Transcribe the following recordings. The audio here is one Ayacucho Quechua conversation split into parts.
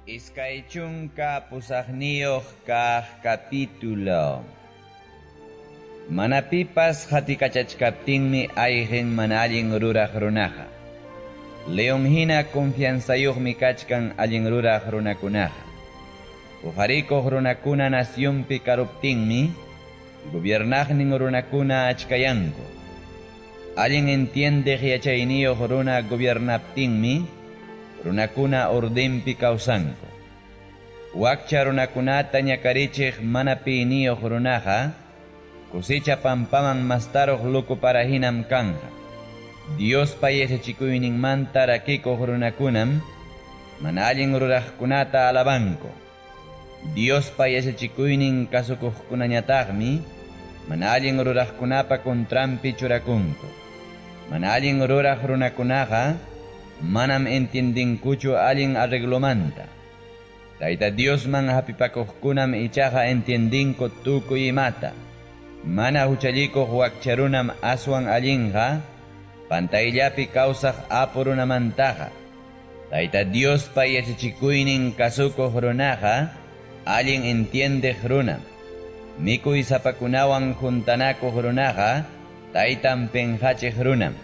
28 kaq capítulo. Mana pipas qatikachachkaptinmi ayqin mana allin ruraq runaqa. León hina confianzayuqmi kachkan allin ruraq runakunaqa. Huqarikuq runakuna nacionpi karuptinmi gobiernaqnin runakuna achkayanku. Allin entiendeq yachayniyuq runa gobiernaptinmi runakuna ordenpi kawsanku. Wakcha runakunata ñakarichiq mana piyniyuq runaqa cosecha pampaman mastaruq loco parahinam kanqa. Diospa yachachikuyninmanta rakikuq runakunam mana allin ruraqkunata alabanku. Diospa yachachikuynin kasukuqkunañataqmi mana allin ruraqkunapa contranpi churakunku. Mana allin ruraq runakunaqa manam entiendinkuchu allin arreglomanta. Tayta Diosman hapipakuqkunam ichaqa entiendinku tukuy imata. Mana huchallikuq wakcharunam aswan allinqa, pantayllapi kawsaq apu runamantaqa. Tayta Diospa yachachikuynin kasukuq runaqa allin entiendeq runam. Mikuy sapakunawan juntanakuq runaqa taytan penqachiq runam.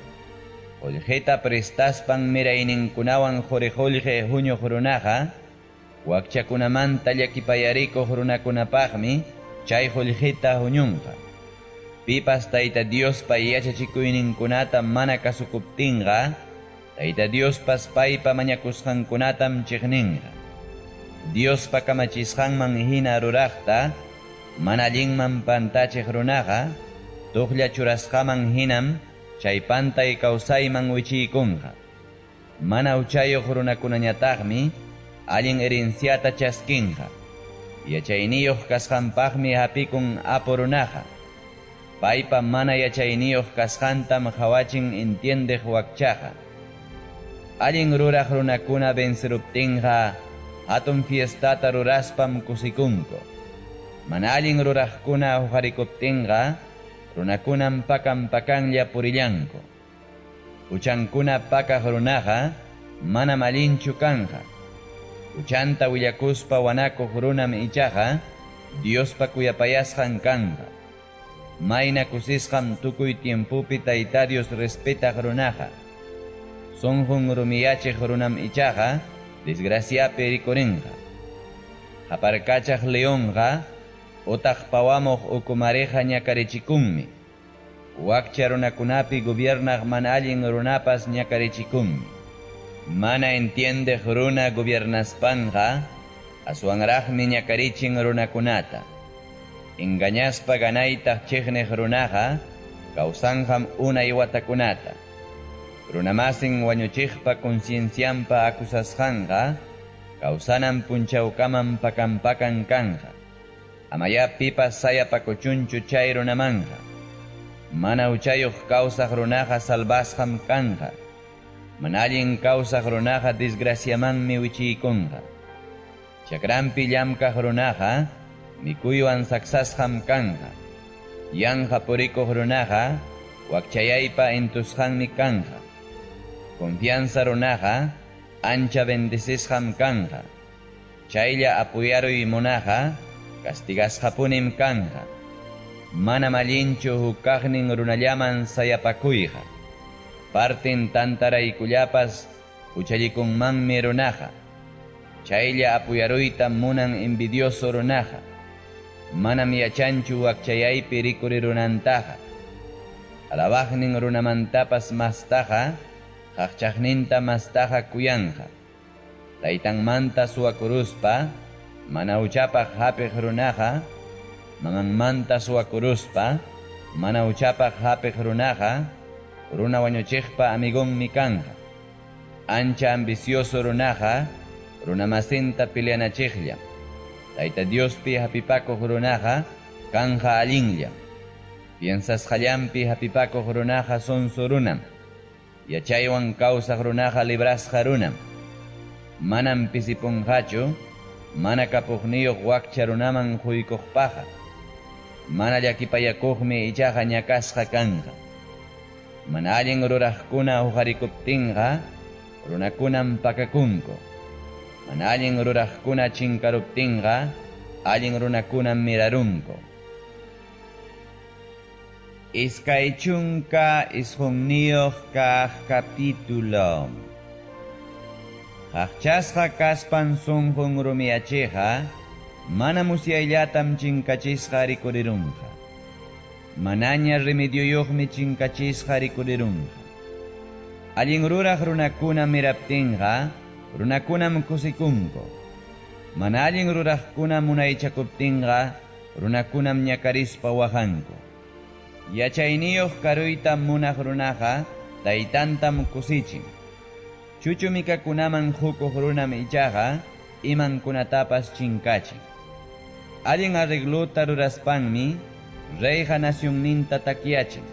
Qullqita prestaspan mirayninkunawan quri-qullqi huñuq runaqa wakchakunamanta llakipayarikuq runakunapaqmi chay qullqita huñunqa. Pipas Tayta Diospa yachachikuyninkunata mana kasukuptinqa, Tayta Diospas paypa mañakusqankunatam chiqninqa. Diospa kamachisqanman hina ruraqta mana allinman pantachiq runaqa tuqlla churasqaman hinam chay pantay kawsayman wichiykunqa. Mana huchayuq runakunañataqmi allin herenciata chaskinqa. Yachayniyuq kasqanpaqmi hapikun apu runaqa. Paypa mana yachayniyuq kasqantam qawachin entiendeq wakchaqa. Allin ruraq runakuna venceruptinqa hatun fiestata ruraspam kusikunku. Mana allin ruraqkuna huqarikuptinqa runakunam pakan pakanlla purillanku. Huchankuna pakaq runaqa manam allinchu kanqa. Huchanta willakuspa wanakuq runam ichaqa Diospa kuyapayasqan kanqa. Mayna kusisqam tukuy tiempopi Tayta Dios respetaq runaqa. Sunqun rumiyachiq runam ichaqa desgraciapi rikurinqa. Qaparkachaq leonqa utaq pawamuq ukumariqa ñakarichikunmi. Wakcha runakunapi gobiernaq mana allin runapas ñakarichikunmi. Mana entiendeq runa gobiernaspanqa aswanraqmi ñakarichin runakunata. Engañaspa ganaytaq chiqniq runaqa kawsanqam unay watakunata. Runamasin wañuchiqpa conciencianpa acusasqanqa kawsanan punchawkamam pakan-pakan kanqa. Amaya pipas sayapakuchunchu chay runamanqa. Mana huchayuq kawsaq runaqa salvasqam kanqa. Mana allin kawsaq runaqa desgraciamanmi wichiykunqa. Chakranpi llamkaq runaqa mikuywan saksasqam kanqa. Yanqa purikuq runaqa wakchayaypa entusqanmi kanqa. Confianza runaqa ancha bendecisqam kanqa. Chaylla apuyaruy munaqa castigasqapunim kanqa. Manam allinchu huk kaqnin runallaman sayapakuyqa. Partin tantaraykullapas huchallikunmanmi runaqa. Chaylla apuyaruyta munan envidioso runaqa. Manam yachanchu wakchayaypi rikurirunantaqa. Alabaqnin runamantapas mastaqa, qaqchaqninta mastaqa kuyanqa. Taytanmanta suwakuruspa, mana huchapaq hapiq runaqa, mamanmanta suwakuruspa, mana huchapaq hapiq runaqa, runa wañuchiqpa amigonmi kanqa. Ancha ambicioso runaqa, runamasinta peleanachiqllam. Tayta Diospi hapipakuq runaqa, kanja allinllam. Piensasqallanpi hapipakuq runaqa sonso runam. Yachaywan kawsaq runaqa librasqa runam. Manam pisipunqachu, mana kapuqniyuq wakcha runaman quykuqpaqa. Mana llakipayakuqmi ichaqa ñakasqa kanqa. Mana allin ruraqkuna huqarikuptinqa, runakunam pakakunku. Mana allin ruraqkuna chinkaruptinqa allin runakunam mirarunku. 29 kaq capítulo. Qaqchasqa kaspan sunqun rumiyachiqqa mana musyayllatam chinkachisqa rikurirunqa. Manaña remedioyuqmi chinkachisqa rikurirunqa. Allin ruraq runakuna miraptinqa runakunam kusikunku. Mana allin ruraqkuna munaychakuptinqa runakunam ñakarispa waqanku. Yachayniyuq karuyta munaq runaqa taytantam kusichin. Chuchumikakunaman qukuq runam ichaqa imankunatapas chinkachin. Allin arreglota ruraspanmi reyqa nacionninta takyachin.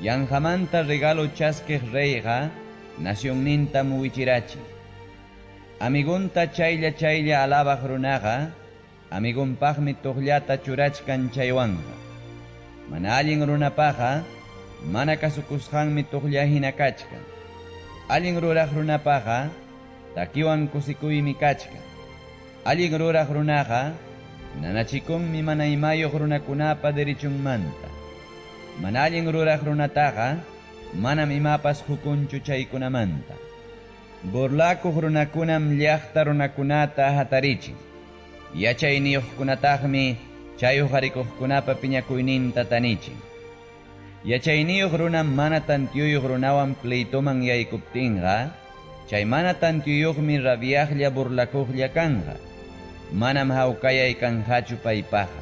Yanqamanta regalo chaskiq reyqa nacionnintam wichirachin. Amigunta chaylla chaylla alabaq runaqa amigunpaqmi tuqllata churachkan chaywanqa. Mana allin runapaqa mana kasukusqanmi tuqlla hina kachkan. Allin ruraq runapaqa takiwan kusikuymi kachkan. Allin ruraq runaqa nanachikunmi mana imayuq runakunapa derechunmanta. Mana allin ruraq runataqa manam imapas hukunchu chaykunamanta. Burlakuq runakunam llaqta runakunata hatarichin. Yachayniyuqkunataqmi chay huqarikuqkunapa piñakuyninta tanichin. Yachayniyuq runam mana tantiyuyuq runawan pleitoman yaykuptinqa, chay mana tantiyuyuqmi rabiaqlla burlakuqlla kanqa. Manam hawkayay kanqachu paypaqa.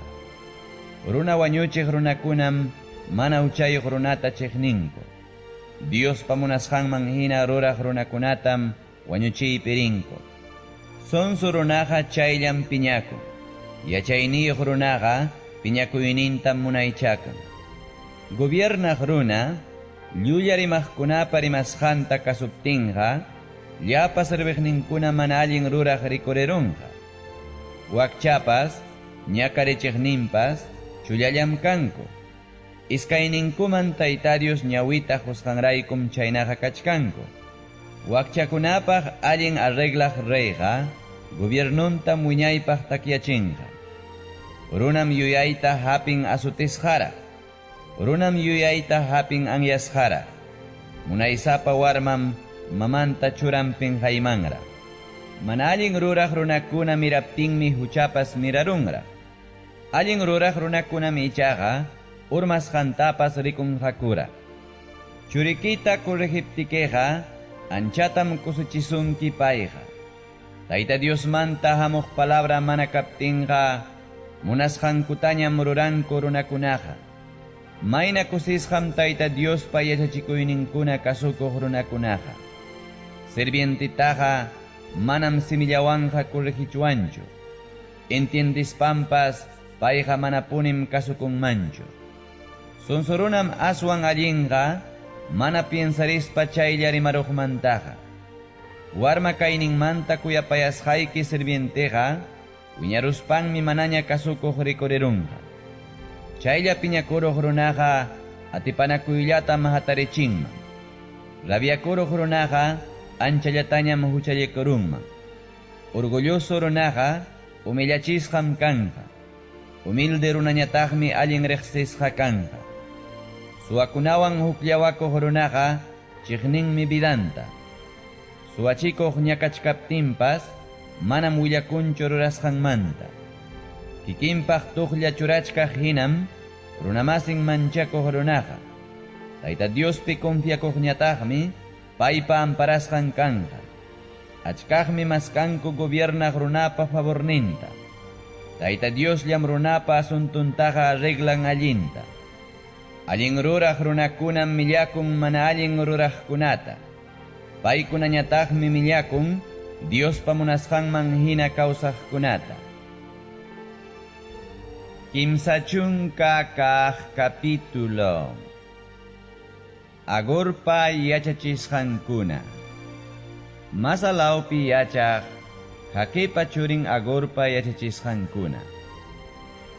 Runa wañuchiq runakunam mana huchayuq runata chiqninku. Diospa munasqanman hina ruraq runakunatam wañuchiypi rinku. Sonso runaqa chayllam piñakun. Yachayniyuq runaqa piñakuynintam munaychakan. Gobiernaq runa llulla rimaqkunapa rimasqanta kasuptinqa, llapa serviqninkuna mana allin ruraq rikurirunqa. Wakchapas, ñakarichiqninpas chullallam kanku. Iskayninkuman Tayta Dios ñawita qusqanraykum chaynaqa kachkanku. Wakchakunapaq allin arreglaq reyqa gobiernuntam wiñaypaq takyachinqa. Runam yuyayta hapin azotisqaraq. Runam yuyayta hapin anyasqaraq. Munaysapa warmam mamanta churan pinqaymanraq. Mana allin ruraq runakuna miraptinmi huchapas mirarunraq. Allin ruraq runakunam ichaqa urmasqantapas rikunqakuraq. Churikita corregiptikeqa anchatam kusichisunki payqa. Tayta Diosmanta hamuq palabra mana kaptinqa munasqankutañam ruranku runakunaqa. Mayna kusisqam Tayta Diospa yachachikuyninkuna kasukuq runakunaqa. Sirvientitaqa manam simillawanqa corregichwanchu. Entiendispanpas payqa manapunim kasukunmanchu. Sonsorunam aswan allinqa mana piensarispa chaylla rimaruqmantaqa. Warma kayninmanta kuyapayasqayki sirvienteqa wiñaruspanmi manaña kasukuq rikurirunqa. Chaylla piñakuruq runaqa atipanakuyllatam hatarichinman. Rabiakuruq runaqa anchallatañam huchallikurunman. Orgulloso runaqa humillachisqam kanqa. Humilde runañataqmi allin riqsisqa kanqa. Suwakunawan hukllawakuq runaqa chiqninmi vidanta. Suwachikuq ñakachkaptinpas manam willakunchu rurasqanmanta. Kikinpaq tuqlla churachkaq hinam runamasin manchakuq runaqa. Tayta Diospi confiakuqñataqmi paypa amparasqan kanqa. Achkaqmi maskanku gobiernaq runapa favorninta. Tayta Diosllam runapa asuntuntaqa arreglan allinta. Allin ruraq runakunam millakun mana allin ruraqkunata. Paykunañataqmi millakun Diospa munasqanman hina kawsaqkunata. 30 kaq capítulo. Agurpa yachachisqankuna. Masalawpi yachaq Jaquepa churin Agurpa yachachisqankuna.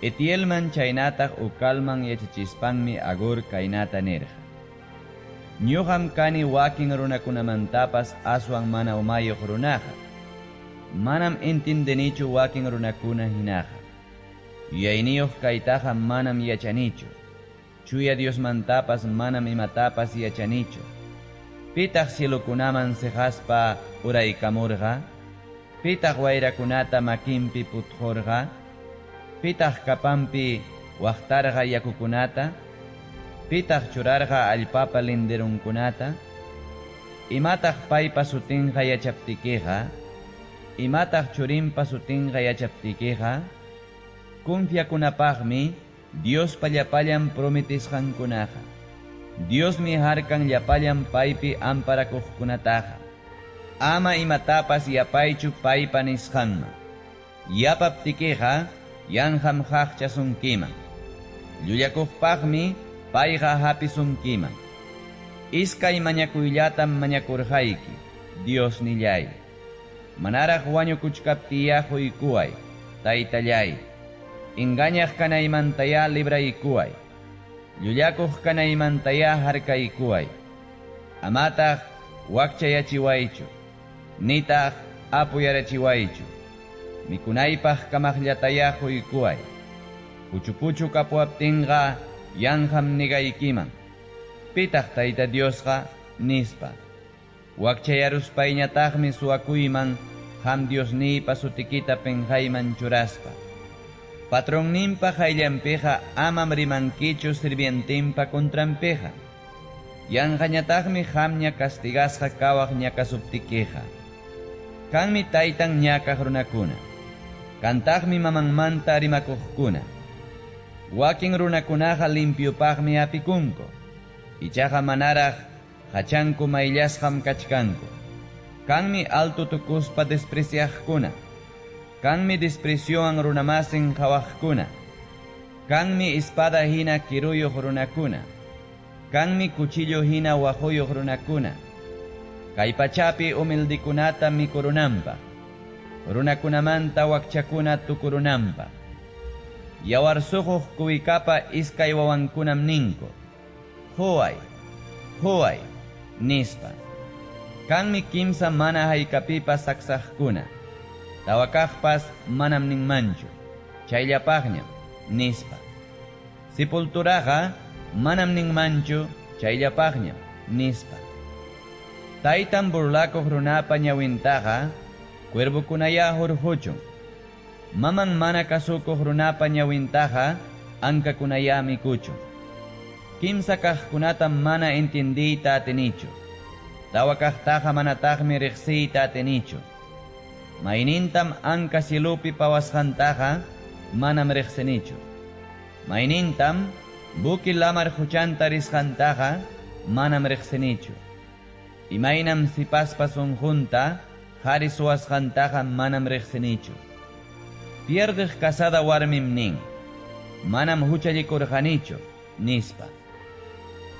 Etielman chaynataq Ucalman yachachispanmi Agur kaynata nirqa. Ñuqam kani wakin runakunamantapas aswan mana umayuq runaqa. manam entiendenichu wakin runakuna hinaqa. Yuyayniyuq kaytaqa manam yachanichu. Chuya Diosmantapas manam imatapas yachanichu. Pitaq cielokunaman seqaspa uraykamurqa? Pitaq wayrakunata makinpi putqurqa? Pitaq capanpi waqtarqa yakukunata? Pitaq churarqa allpapa linderunkunata? Imataq paypa sutinqa yachaptikiqa? Imataq churinpa sutinqa yachaptikiqa? Confiakunapaqmi Diospa llapallan prometesqankunaqa. Diosmi harkan llapallan paypi amparakuqkunataqa. Ama imatapas yapaychu paypa nisqanman. Yapaptikiqa yanqam qaqchasunkiman. Llullakuqpaqmi payqa hapisunkiman. Iskay mañakuyllatam mañakurqayki, Diosnilláy. Manaraq wañukuchkaptiyá quykuway, Taytalláy. Engañaq kanaymantayá libraykuway. Llullakuq kanaymantayá harkaykuway. Amataq wakchayachiwaychu, nitaq apuyarachiwaychu. Mikunaypaq kamaqllatayá quykuway. Puchu-puchu kapuwaptinqa yanqam negaykiman. Pitaq Tayta Diosqa? nispa. Wakchayaruspayñataqmi suwakuyman qam Diosniypa sutikita penqayman churaspa. Patronninpa qayllanpiqa amam rimankichu sirvientenpa contranpiqa. Yanqañataqmi qamña castigasqa kawaq ñakasuptikiqa. Kanmi taytan ñakaq runakuna. Kantaqmi mamanmanta rimakuqkuna. Wakin runakunaqa limpiopaqmi hapikunku. Ichaqa manaraq qachanku mayllasqam kachkanku. Kanmi alto tukuspa despreciaqkuna. Kanmi despreciowan runamasin qawaqkuna. Kanmi espada hina kiruyuq runakuna. Kanmi cuchillo hina waquyuq runakuna. Kay pachapi humildekunata mikurunanpaq. Runakunamanta wakchakuna tukurunanpaq. Yawar suquq kuwikapa iskay wawankunam ninku, Quway, quway, nispa. Kanmi kimsa mana haykapipas saksaqkuna. Tawa kaqpas manam ninmanchu, Chayllapaqñam, nispa. Sepulturaqa manam ninmanchu, Chayllapaqñam, nispa. Taytan burlakuq runapa ñawintaqa cuervokunayá hurquchun. Maman mana kasukuq runapa ñawintaqa ankakunayá mikuchun. Kimsa kaqkunatam mana entiendeyta atinichu. Tawa kaqtaqa manataqmi riqsiyta atinichu. Maynintam anka cielopi pawasqantaqa manam riqsinichu. Maynintam buque lamar quchanta risqantaqa manam riqsinichu. Imaynam sipaspa sunqunta qari suwasqantaqa manam riqsinichu. Pierdeq casada warmim nin, Manam huchallikurqanichu, nispa.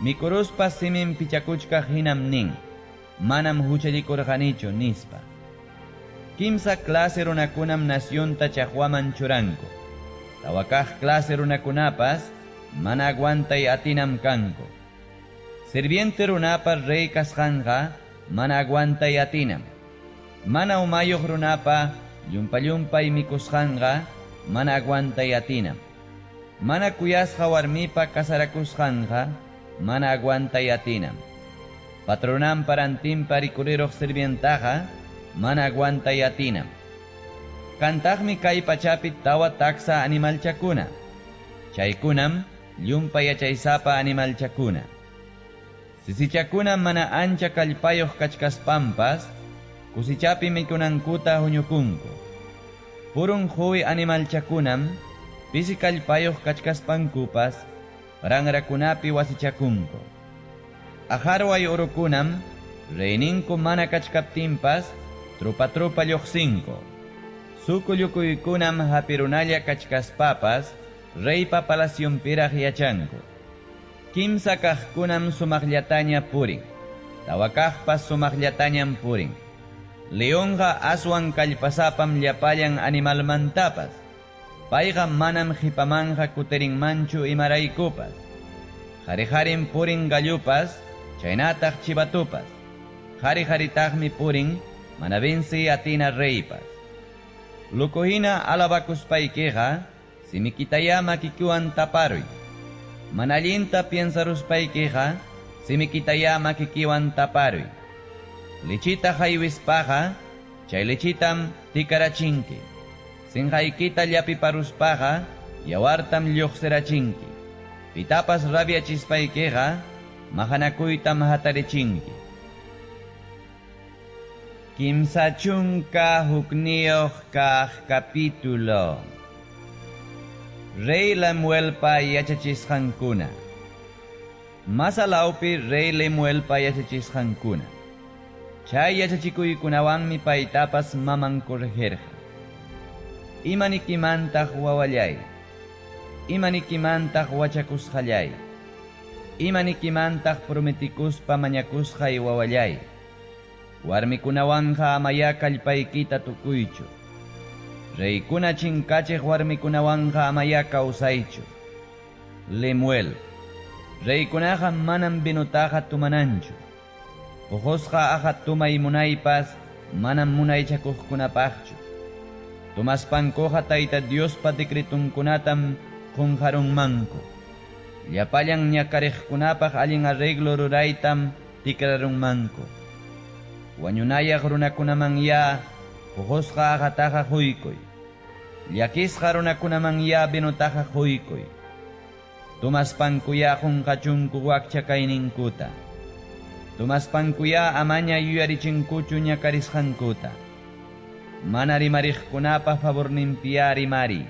Mikuruspa simin pichakuchkaq hinam nin, Manam huchallikurqanichu, nispa. Kimsa clase runakunam nacionta chaqwaman churanku. Tawa kaq clase runakunapas mana aguantay atinam kanku. Sirviente runapa rey kasqanqa mana aguantay atinam. Mana umayuq runapa llumpa-llumpay mikusqanqa mana aguantay atinam. Mana kuyasqa warmipa casarakusqanqa mana aguantay atinam. Patronanpa rantinpa rikuriruq sirvientaqa mana aguantay atinam. Kantaqmi kay pachapi tawa taksa animalchakuna. Chaykunam llumpay yachaysapa animalchakuna. Sisichakuna mana ancha kallpayuq kachkaspanpas kusichapi mikunankuta huñukunku. Purun quwi animalchakunam pisi kallpayuq kachkaspankupas ranrakunapi wasichakunku. Aqarway urukunam reyninku mana kachkaptinpas trupa-trupa lluqsinku. Suku llukuykunam hapirunalla kachkaspapas reypa palacionpiraq yachanku. Kimsa kaqkunam sumaqllataña purin. Tawa kaqpas sumaqllatañam purin. Leonqa aswan kallpasapam llapallan animalmantapas. Payqa manam qipamanqa kutirinmanchu imaraykupas. Qari-qarim purin gallopas chaynataq chivatopas. Qari-qaritaqmi purin mana vencey atina reypas. Loco hina alabakuspaykiqa simikitayá makikiwan taparuy. Mana allinta piensaruspaykiqa simikitayá makikiwan taparuy. Lichita haywispaqa chay lichitam tikarachinki. Sinqaykita llapiparuspaqa yawartam lluqsirachinki. Pitapas rabiachispaykiqa maqanakuytam hatarichinki. 31 kaq capítulo. Rey Lemuelpa yachachisqankuna. Masalawpi Rey Lemuelpa yachachisqankuna. Chay yachachikuykunawanmi paytapas maman corregirqa. Imanikimantaq wawallay? Imanikimantaq wachakusqallay? Imanikimantaq prometikuspa mañakusqay wawallay? Warmikunawanqa amaya kallpaykita tukuychu. Reykuna chinkachiq warmikunawanqa amaya kawsaychu. Lemuel, reykunaqa manam vinutaqa tumananchu. Puqusqa aqa tumay munaypas manam munaychakuqkunapaqchu. Tumaspankuqa Tayta Diospa decretunkunatam qunqarunmanku. Llapallan ñakariqkunapaq allin arreglo ruraytam tikrarunmanku. Wañunayaq runakunamanya puqusqa aqataqa quykuy. Llakisqa runakunamanya vinutaqa quykuy. Tumaspankuya qunqachunku wakcha kayninkuta. Tumaspankuya amaña yuyarichinkuchu ñakarisqankuta. Mana rimariqkunapa favorninpiya rimari.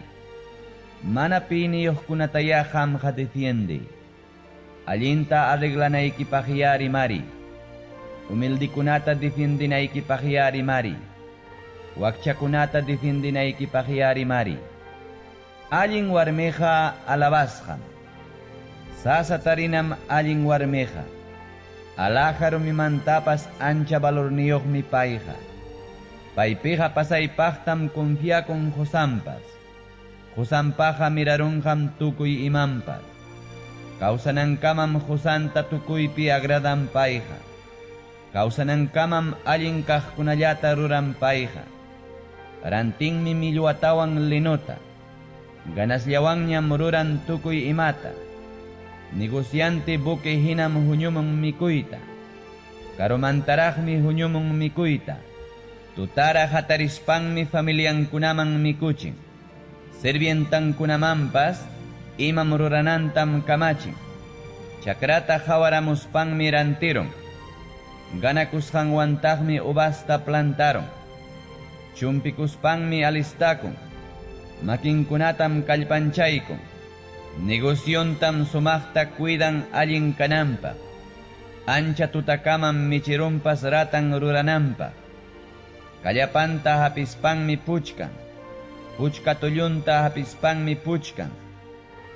Mana piniyuqkunataya qamqa defiende. Allinta arreglanaykipaqya rimari. Humildikunata defiendinaykipaqya rimari. Wakchakunata defiendinaykipaqya rimari. Allin warmiqa alabasqam. Sasa tarinam allin warmiqa. Alhaja rumimantapas ancha valorniyuqmi payqa. Paypiqa pasaypaqtam confiakun qusanpas. Qusanpaqa mirarunqam tukuy imanpas. Kawsanankamam qusanta tukuypi agradan payqa. Kawsanankamam allin kaqkunallata ruran payqa. Rantinmi millwatawan linota. Ganasllawanñam ruran tukuy imata. Negociante buque hinam huñumun mikuyta. Karumantaraqmi huñumun mikuyta. Tutara hatarispanmi familiankunaman mikuchin. Sirvientankunamanpas imam ruranantam kamachin. Chakrata qhawaramuspanmi rantirun. Ganakusqanwantaqmi uvasta plantaron. Chumpikuspanmi alistakun. Makinkunatam kallpanchaykun. Negociontam sumaqta cuidan allin kananpaq. Ancha tutakamam michirunpas ratan rurananpaq. Kallapanta hapispanmi puchkan. Puchka tullunta hapispanmi puchkan.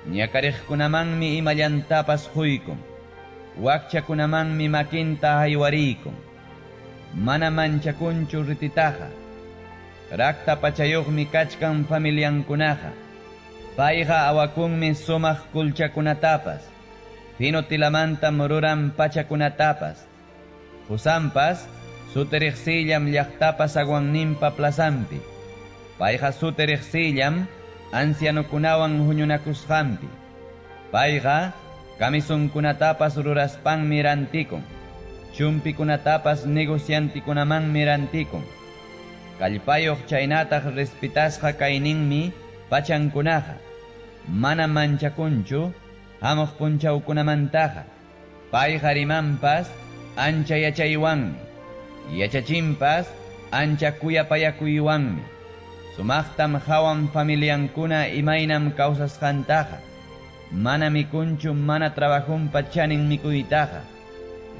Ñakariqkunamanmi imallantapas quykun. Wakchakunamanmi makinta haywarikun. Mana manchakunchu rititaqa. Rakta pachayuqmi kachkan familiankunaqa. Payqa awakunmi sumaq kulchakunatapas. Fino tilamantam ruran pachakunatapas. Qusanpas sutiriqsillam llaqtapa zaguanninpa plazanpi. Payqa sutiriqsillam ancianokunawan huñunakusqanpi. Payqa kamisunkunatapas ruraspanmi rantikun. Chumpikunatapas negociantikunamanmi rantikun. Kallpayuq chaynataq respetasqa kayninmi pachankunaqa. Mana manchakunchu hamuq punchawkunamantaqa. Payqa rimanpas ancha yachaywanmi. Yachachinpas ancha kuyapayakuywanmi. Sumaqtam hawan familiankuna imaynam kawsasqantaqa. Mana mikunchu mana trabajunpa chanin mikuytaqa.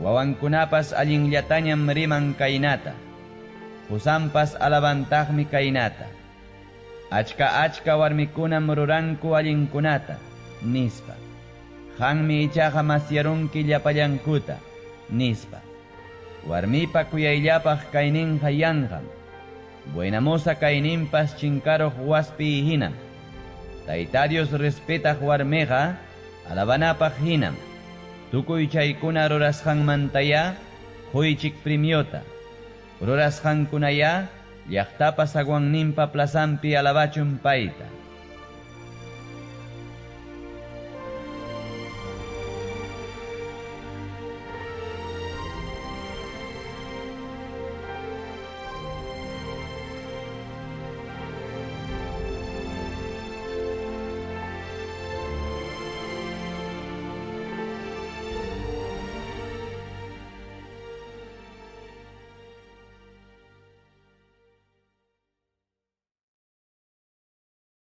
Wawankunapas allinllatañam riman kaynata. Qusanpas alabantaqmi kaynata. Achka achka warmikunam ruranku allinkunata, nispa. Qanmi ichaqa masyarunki llapallankuta, nispa. Warmipa kuyayllapaq kayninqa yanqam. Buena moza kayninpas chinkaruq waspi hinam. Tayta Dios respetaq warmiqa alabanapaq hinam. Tukuy chaykuna rurasqanmantaya quychik premiota. Rurasqankunaya Llaqtapa zaguanninpa plazanpi alabachun payta.